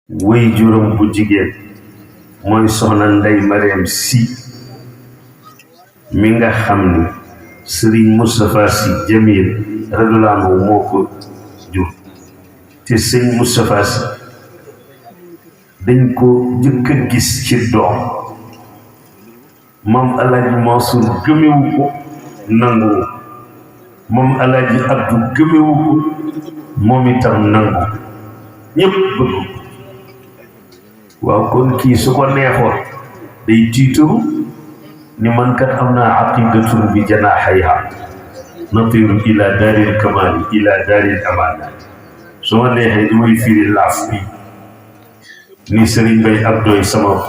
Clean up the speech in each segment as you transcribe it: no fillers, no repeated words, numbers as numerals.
wéy juróom bu jigéen mooy soxna Ndey Mariam Si mi nga xam ni Sëriñ Moustapha Si Jamil radiyallaahu anhu moo ko jur te sëñ Moustapha Si dañ ko jëkk a gis ci doom moom Alaaji Mansour gëmewu ko nangu moom Alaaji Abdou gëmewu ko moom itam nangu ñépp bëgg ko waaw kon kii su ko neexoon day tiitaru ni man kat am naa aqidatun bi janaaxayha natiru ila daaril kamaali ila daaril amaana su ma neexee di may firi laaf bi ni Sëriñ Bay Abdooy sama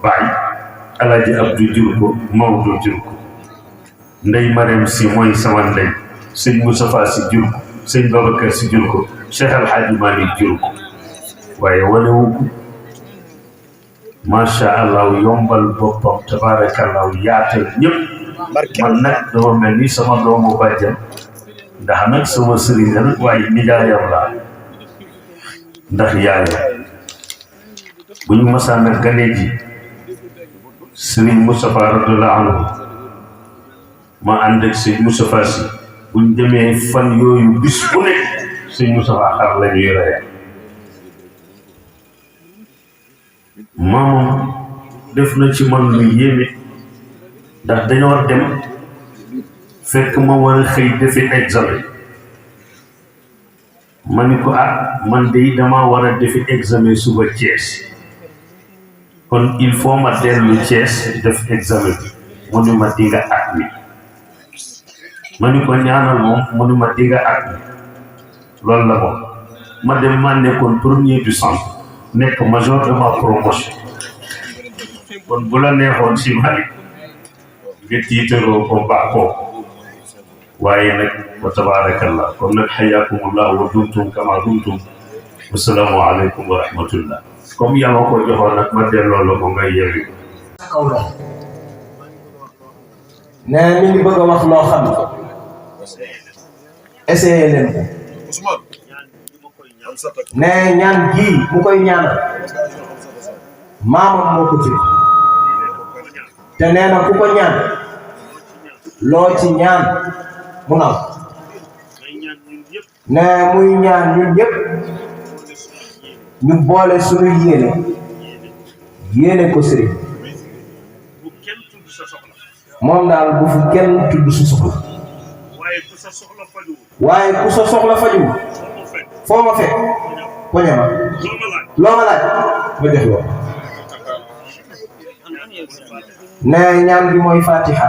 baay Alaaji Abdou jur ko Maodo jur ko Ndey Mariam Si mooy sama ndey sëñ Moustapha Si jur ko sëñ Babacar Si jur ko Cheikh Al Hadji Malick jur ko waaye wanewu ko macha allah yombal boppam tabaarakallah yaatal ñëpp man nag dama mel ni sama doomu bàjjan ndax nag sama sëriñ la waaye nijaayam laa ndax yaayam bu ñu masaan a ganee ji sëriñ Moustapha radiyallaahu anhu ma ànd ak sëñ Moustapha Si bu ñu demee fan yooyu bis bu nekk sëñ Moustapha xar la ñuy reyal maamam def na ci man lu yéeme ndax dañoo dem fekk ma war a xëy defi examen ma ni ko man de dama war a defi examen suba Thiès kon il faut ma dellu Thiès def examen bi mu ni ma dinga at mi ma ni ko ñaanal moom mu ni ma dinga at mi loolu la moom ma dem ma nekkoon premier du centre nekk major de ma promotion kon bu la neexoon si Malick nga tiitaroo ko baax ko waaye nag wa tabaarakallah kon nag xayaakumullah wa dumtum kama dumtum wasalaamu aleykum wa rahmatullah comme yaa ma ko joxoon nag ma delloo la ko nga yewi kaw la ne mi ngi bëgg a wax loo xam essayé leen ko ne ñaan gii mu koy ñaanal maamam moo ko ci te nee na ku ko ñaan loo ci ñaan mu naw ne muy ñaan ñun ñëpp ñu boole suñu yéene ko sëriñ moom daal bu fi kenn tudd sa soxla waaye ku sa soxla faju foo ma fekk poñe ma loo ma laaj ma jox loo ne ñaan bi mooy fatiha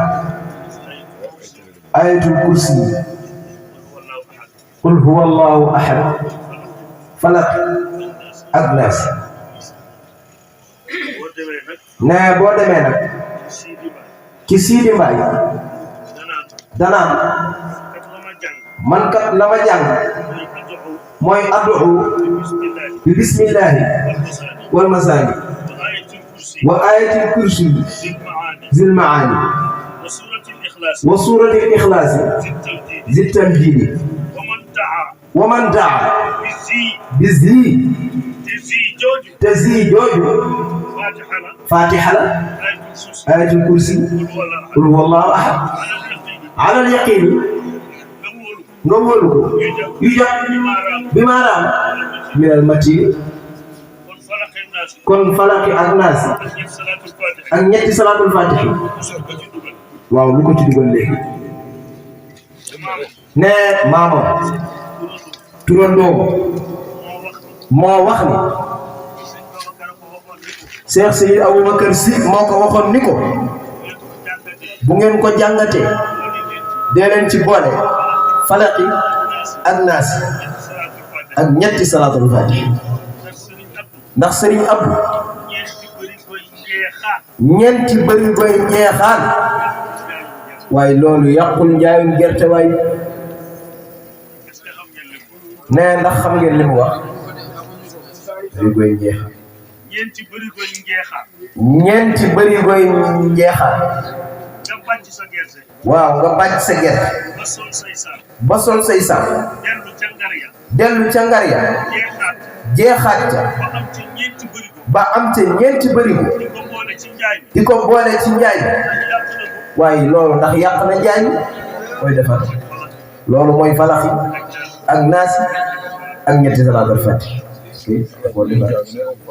ayatul kursi qul huwa allahu ahad falaq ak naas ne boo demee nag ci Sidi Mbaay danaan man kat la ma jàng mooy addu bi bismillahi wal masaani wa ayatil kursi zil maani wa suratil ixlaasi zit tamjiidi wa man daa bi zi te zi jooju fatiha la ayatul kursi qul huwallahu ahad alal yaqiini nga wóolu ko yu jot bi maanaam minal matin kon falaki ak naas ak ñetti salaatul fatiha waaw lu ko ci dugal léegi ne maamam turandoom moo wax ni Cheikh Seydi Aboubacar Sy moo ko waxoon ni ko bu ngeen ko jàngatee dee leen ci boole falaki ak naas ak ñetti salaatul fatiha ndax Sëriñ Abdou ñeenti bëri koy ñeexaan waaye loolu yàqul njaayum gerte waay ne ndax xam ngeen li mu wax bëri koy ñeexaan ñeenti bëri koy ñeexaan waaw nga bàcc sa gerte ba sol say saak dellu ca ngar ya jeexaat ca ba am ca ñeenti bërigo di ko boole ci njaay bi waaye loolu ndax yàq na njaay mi mooy defar loolu mooy falaxi ak naasi ak ñetti salaatul faatiha